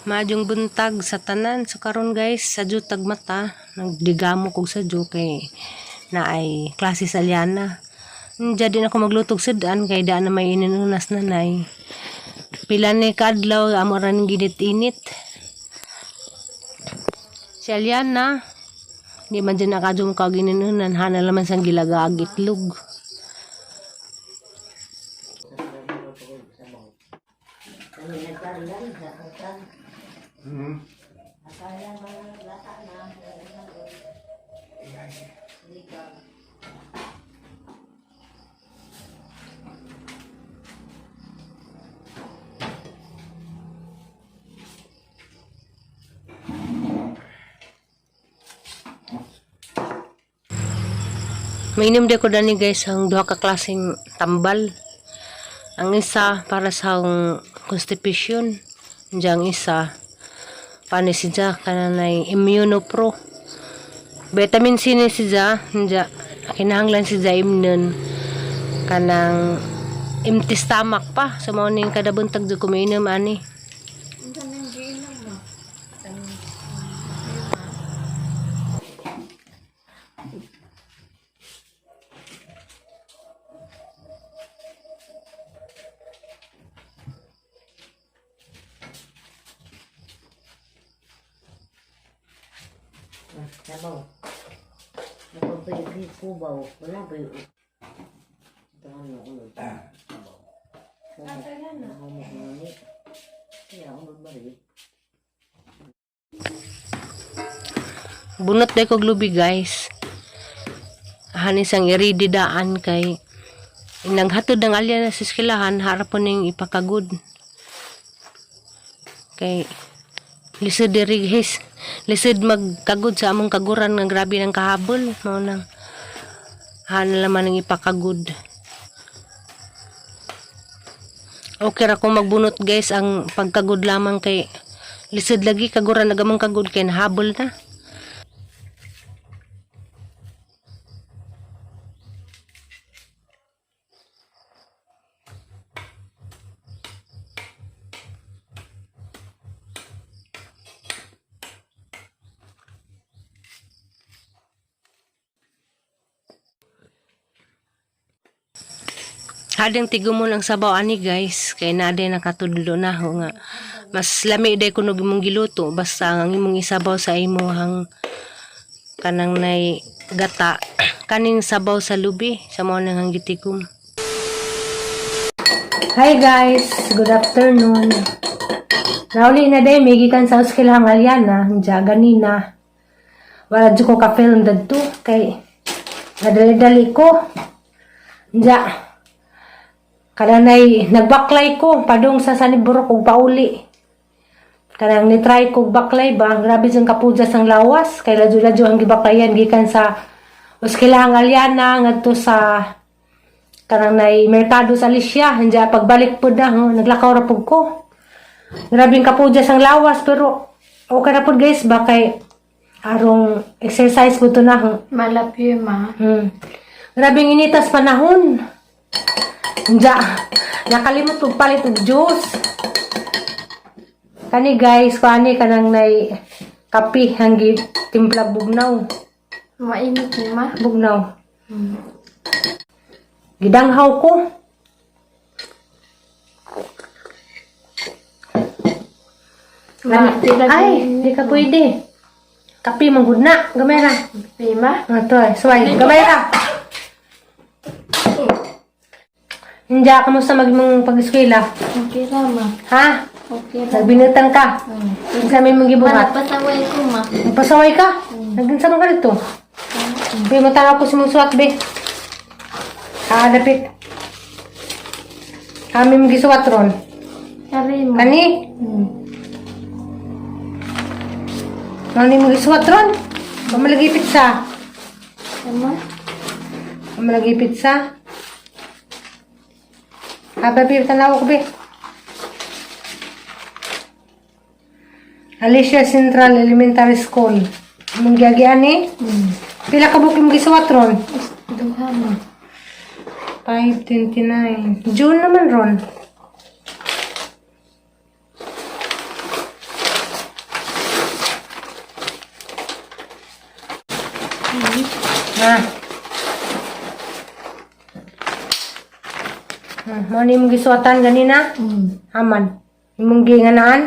Maayong buntag sa tanan. So karon guys, sadyo tag mata, nagdigamo kog sadyo kay naay klase sa Liana. Diya din ako maglutog sudan kay daan na may ininunas nanay. Pila ni kaadlaw amo ra ning ginit-init. Si Aliana, di man dyan nakadum ka gininunan, hana laman sang gilagaag itlog. Mainom di ko dani guys ang duha ka klaseng tambal. Ang isa para sa constipation, ang isa paano siya kananay immunopro. Vitamin C ni siya, nja kinahanglan siya imnon kanang empty stomach pa. So mao ning kada buntag jud ko mainom ani. Sabaw. Napapayag kubaw. Wala ba yun? Ito ano, ulod. Sabaw. Humok na ni. Kaya ulod ba rin? Bunot day kog lubi guys. Hanin sang i-ready daan kay nanghatod ang alya na sa eskwelahan harap po ning ipakagod. Kay lisod diri guys. Lisod magkagod sa among kaguran nga grabe ng kahabol mao nang hana laman ang ipakagod. Okay ra kung magbunot guys ang pagkagod lamang kay lisod lagi kaguran nagamong kagod kay nahabol na. Hadeng tigumon ang sabaw ani guys kay naa day nakatudlo na ho nga mas lami day kuno imong giluto basta ang imong isabaw sa imong kanang nay gata kaning sabaw sa lubi sa mao nang ang gitigom. Hi guys, good afternoon. Nauli na day may gikan sa eskwelahan Aliana, dya ganina. Wala jud ko ka film dadto kay nadali-dali ko. Dya kananay nagbaklay ko padung sa Saniburo kog pauli. Kanang ni-try kog baklay ba, grabe jud kapujas ang lawas kay ladyo-ladyo ang gibaklayan gikan sa eskwelahang Aliana ngadto sa kanang nay merkado sa Alicia. Hanja pagbalik pud na ho, naglakaw ra pud ko. Grabe ang kapujas ang lawas pero okay ra pud guys ba kay arong exercise pud to na ho. Malapyo ma. Grabe ang initas panahon. Nja, nakalimot og palit og juice. Kani guys, kuani kanang nay kape hanggi timpla bugnaw. Mainit ni ma. Bugnaw. Gidanghaw ko. Ma, Ay, di ka pwede. Kape man gud na, gamay ra. Lima? Ah, to eh. Suway, gamay ra. Inja, kamusta mag imong pag-eskwela? Okay ra ma. Ha? Okay ra. Nagbinutan ka? Unsa may mong gibuhat? Malapasaway ko ma. Nagpasaway ka? Naginsa man ka dito? Be, matanaw ko si mong suwat, be. Ah, dapit. Kami mong gisuwat ron. Kari ma. Kani? Kani mong gisuwat ron? Pamalagi pizza. Sama? Pamalagi pizza. Ah, baby, tanaw ko, be. Alicia Central Elementary School. Mong giagian eh? Pila ka buok imong gisuwat ron? Duha ma. 5:29. June naman ron. Mo ni imong gisuwatan ganina? Aman. Imong ginganaan?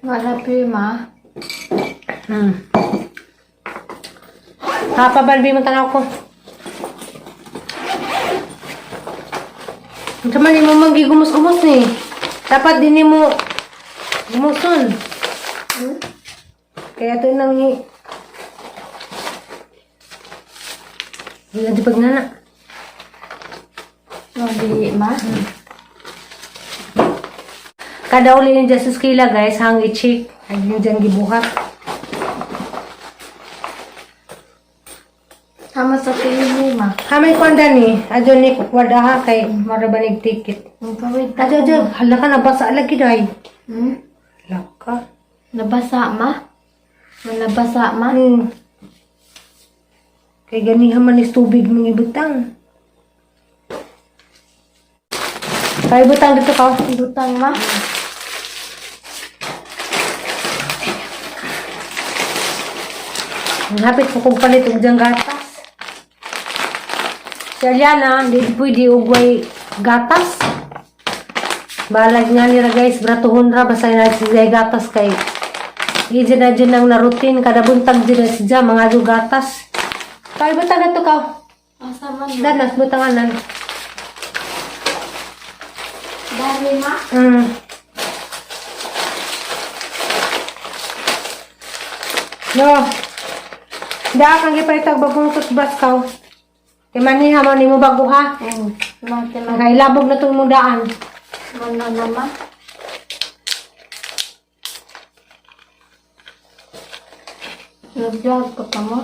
Wala pa, ma. Ha, pabalbi mo tanaw ko. Unsa man nimo magigumos-gumos ni? Dapat din nimo gumuson. Kaya ito nang i... Hindi na di pag nana. No, di, ma. Kada uli ni Jesus Kila guys, hang i-check. Ay yun dyan gibuhat. Tama sa tingin ni, ma. Hamay ko anda ni, adyo ni wada ha kay marabanig ticket. Ang pawid. Adyo adyo, hala ka nabasa lagi day. Hmm? Hala ka. Nabasa, ma? Nabasa, ma? Kay ganiha man is tubig mong ibutang. Kay ibutang dito ka. Butang, ma? Ang hapit ko kong palit og diyang gatas. Si Aliana, di pwede ugway gatas. Balag nga nila guys, bratuhon ra basta na siya gatas kay Ije na dyan ang narutin, kada buntag dyan na siya, mga adu gatas. Kay butang na to ka. Asa man, ma? Danas, butanganan. Dami, ma? No. Da kang gipalitag bagong toothbrush ka. Kay maniha mo nimo bago ha. Ma, tima. Nakailabog na tong imong daan. Mana na, ma? Nag-vlog ka pa mo?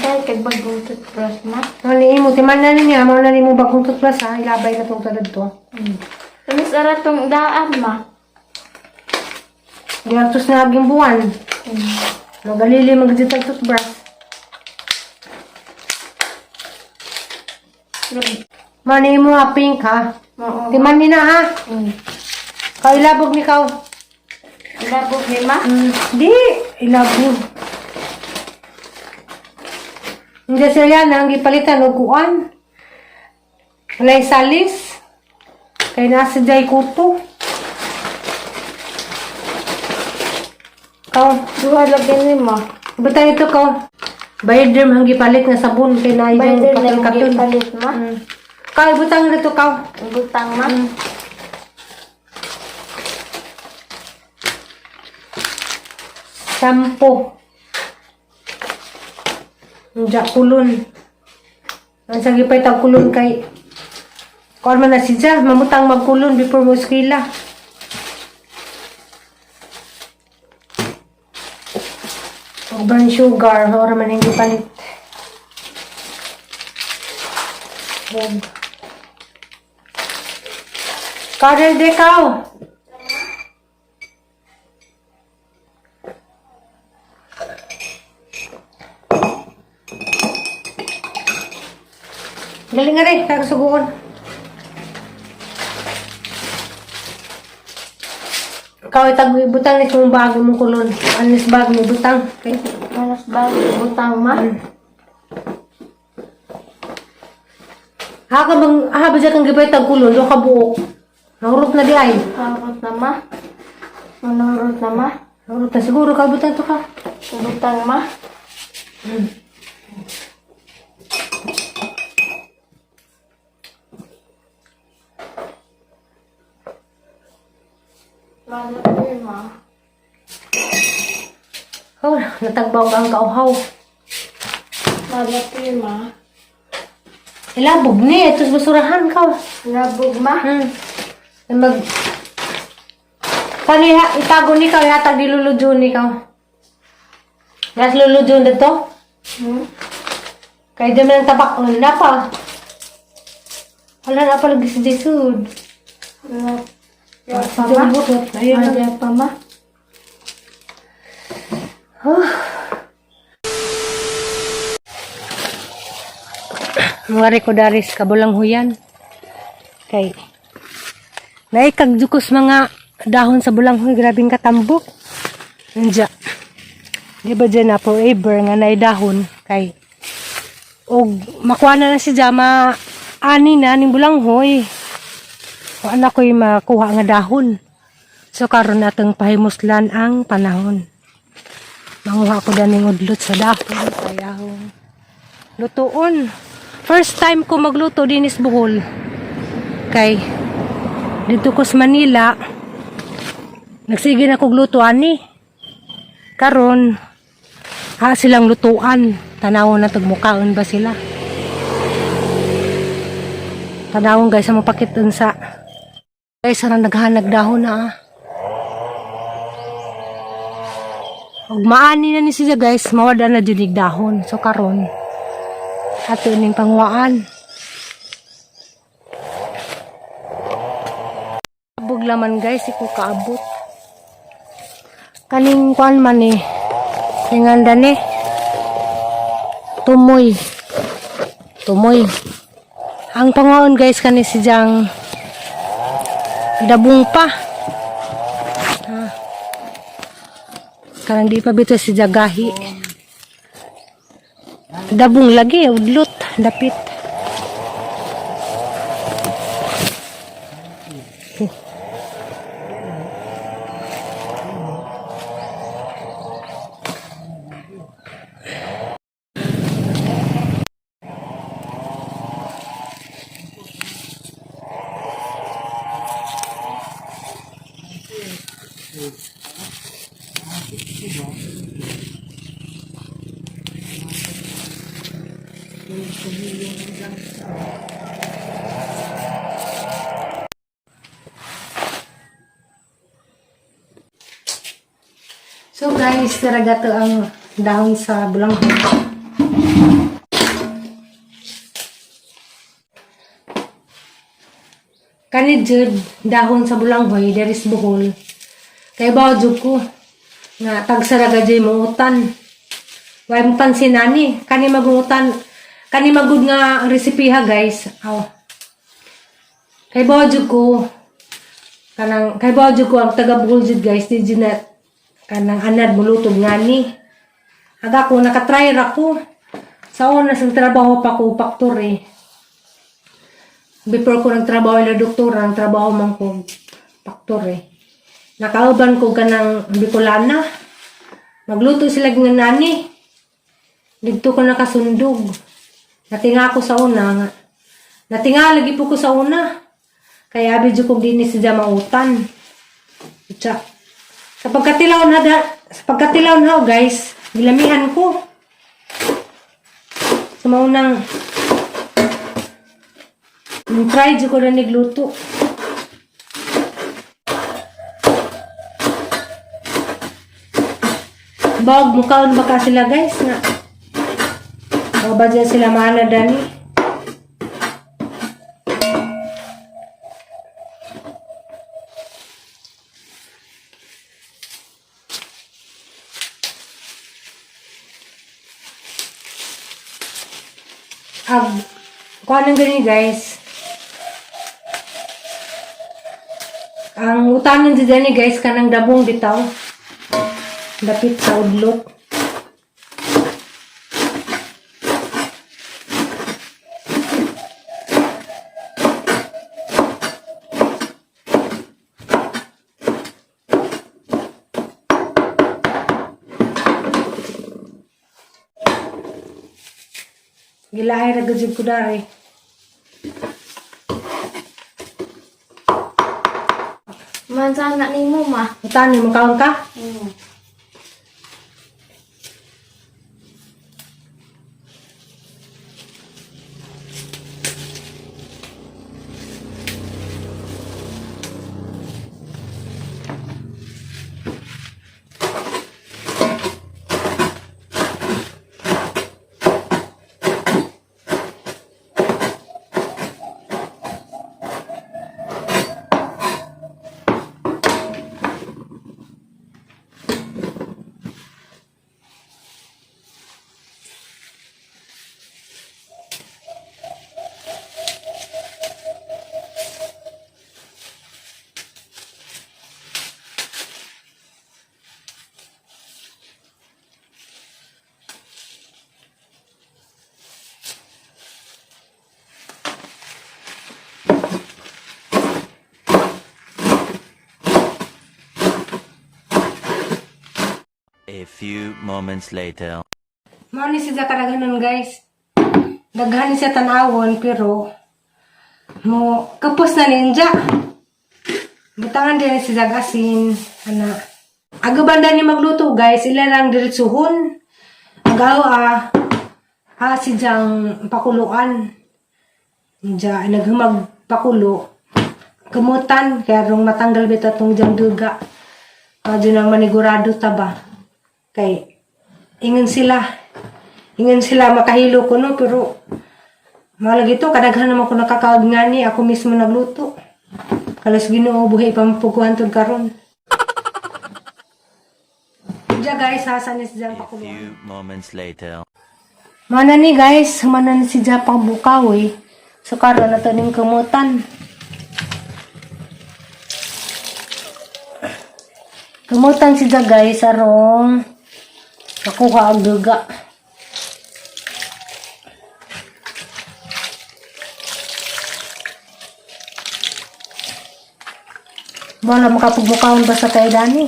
Ay, kag bagong toothbrush, ma? Ano ni imo timan na niya mo na nimo bagong toothbrush ha. Ilabay na tong talad to. Tamis ara tong daan, ma. Diartos na aging buwan. Magalili magditag toothbrush. Nag- Mani mo ha pink ha. Oo. Timan ni na ha. Kailabog ni kaw. Labog ni, ma? Di, ilabog. Hindi siya yan, ang gipalitan og kuan. Walay salis. Kay nasa jay kuto. Kaw, Duha lagi ni, ma. butang ito kaw. Bayad ang gipalit nga sabon kay na yung Bayad na yung katon-katon. gipalit, ma. Kaw, butang ito kaw. Butang, ma. Shampoo. Nja kulon. Ang sa gipay tag kulon kay kuan man na siya, mamutang magkulon before mo eskwela. Og brown sugar, ora man ang gipalit. Og Karel de kaw. Galing nga rin, kaya suguon. Ikaw itag ibutang ni mong bag mong kulon. Anis bag mo butang. Okay. Malas ba? Butang, ma? Ha ka bang ha ba kang gibay tag kulon do ka buok. Nahurot na di ay. Harot na, ma. Manurot na, ma. Nahurot na siguro ka butang to ka. Butang, ma. Malaki, ma. Oh, natagbaw ang kauhaw. Malaki, ma. Ilabog ni ito sa basurahan ka. Labog, ma. Ay, Mag Kani ha, itago ni ka yatag di luludyon ni ka. Nas luludyon dito? Hmm? Kaya dyan man ang tabak na pa. Wala na pala si Jesud. Ya pa, ma. Diyan butot. Ayun na. Maya pa, ma. Mga rekodaris, kabulang huyan. Kay, naikag jukos mga dahon sa bulanghoy, grabing katambok. Nandiya. Di ba dyan na forever nga naay dahon kay og makuha na na si Jama ani na ning bulanghoy. Wa na ko'y makuha nga dahon. So karon natong pahimuslan ang panahon. Manguha ko daning udlot sa dahon kay ahong lutuon. First time ko magluto dinis Bohol. Kay dito ko sa Manila nagsige na kog luto ani. Karon ha silang lutuan. Tanawon na tagmukaon ba sila. Tanawon guys sa mapakit unsa. Guys, sarang naghanag dahon na ah. Ug maani na ni siya guys, mawada na jud ig dahon. So karon ato ning panguwaan. Abog laman guys, iko kaabot. Kaning kuan man eh. Tinganda ni. Tumoy. Tumoy. Ang panguwaon guys kani si Jang dabong pa. Ha. Karang di pa bito si Jagahi. Dabong lagi, udlot, dapit. So guys, talaga to ang dahon sa bulanghoy. Kani jud dahon sa bulanghoy diri sa Bohol. Kay ba jud ko nga tagsaraga jud mo utan. Way mo pansin ani kani magungutan kani magud nga recipe ha guys. Aw. Kay ba jud ko kanang kay ba jud ko ang taga Bohol jud guys di jud na kanang anad mulutog ngani. Aga ko nakatry ra ko. Sa una sa trabaho pa ko factory. Before ko nagtrabaho ila doktora, ang trabaho man ko factory. Nakauban ko kanang Bicolana. Magluto sila nga nani. Didto ko nakasundog. Natinga ako sa una nga. Natinga lagi po ko sa una. Kaya abi jud kog dinhi sa mautan. Tsa. Sa pagkatilaw na da, sa pagkatilaw na ho, guys, gilamihan ko. Sa maunang nung try jud ko na nigluto. Bog, mukhaon baka sila guys nga. O ba dyan sila maana dani? Ag, kung anong ganyan guys. Ang utanon di dani guys, kanang dabong bitaw. Dapit sa udlot. Gilaay ra gud ko dari. Mansana ni mo ma. Utanon mo kaon ka? Hmm. A few moments later. Mao ni siya kadaghanon, guys. Daghan ni siya tan-awon pero mo kapos na ninja. Butangan din ni siya asin ana. Aga banda ni magluto, guys, ila lang diretsuhon. Agaw sidyang pakuluan. Diya naghumag pakulo. Kumutan kaya rong matanggal bita tong diyang duga. Kadyo nang manigurado ta ba. Kay ingon sila makahilo ko, no, pero malagi to kadaghan naman ko nakakaag ngani ako mismo nagluto. Kalas Ginoo, buhi pa mapuguhan tud karon. Diya, guys, hasa ni siya A pakuluan. few moments later. Mana ni, guys, mana ni si pang bukaw eh. So karon na to ning kumutan. Kumutan siya, guys, arong makuha ang duga. Wala makapagbukaon basta tayo dani.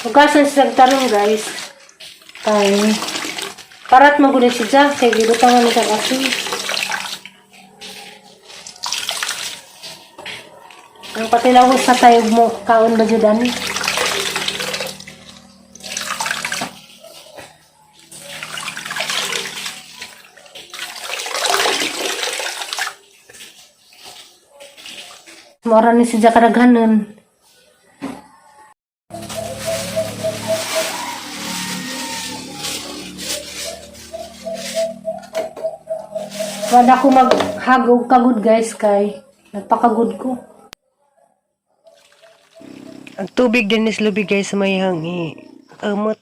Hugasan siya tarong, guys. Kay parat magulit siya kay gibutangan ni kag asin. Ang patilawos sa tayo mo kaon ba jud ani? Mora ni siya kadaghanon. Wala ko maghagog kagud, guys, kay nagpakagud ko. Ang tubig din is lubi, guys, may hangi umot.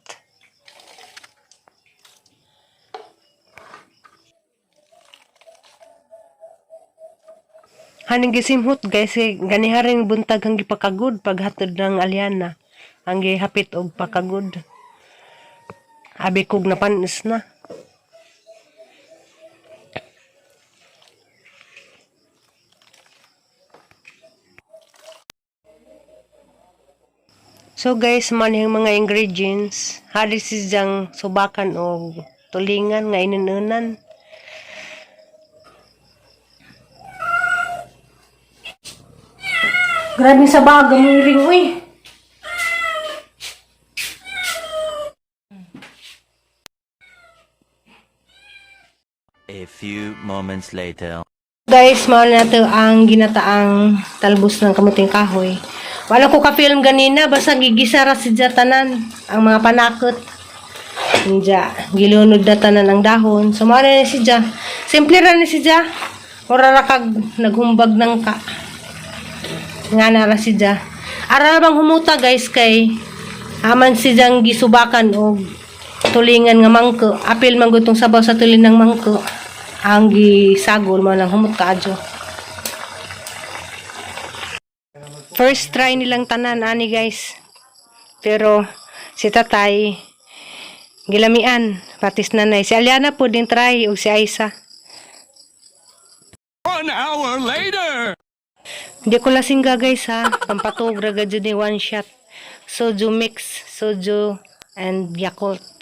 Haning gisimhot, guys, kay ganiharing buntag ang gipakagud paghatod ng alyana. Ang gihapit og pakagud. Abi kog napanis na. So guys, man yung mga ingredients. Hari si siyang subakan o tulingan nga ininunan. Grabe sa baga mo ring, uy. A few moments later. Guys, mahal na to ang ginataang talbos ng kamuting kahoy. Wala ko ka-film ganina, basta gigisa ra si tanan ang mga panakot. Inja, gilunod na tanan ang dahon. So, mahal na si Ja. Simple ra ni si Ja. Ora ra kag naghumbag ng ka. Nga na ra si Ja. Ara bang humuta, guys, kay aman si Jang gisubakan og tulingan nga mangko. Apil man gud tong sabaw sa tulin ng mangko. Ang gisagol mo lang humot kaadyo. First try nilang tanan ani, guys. Pero si tatay gilamian patis nanay. Si Aliana po din try ug si Aisa. 1 hour later. Hindi ko lasingga, guys, ha. Pampatog ra gad jud ni one shot. Soju mix, soju and Yakult.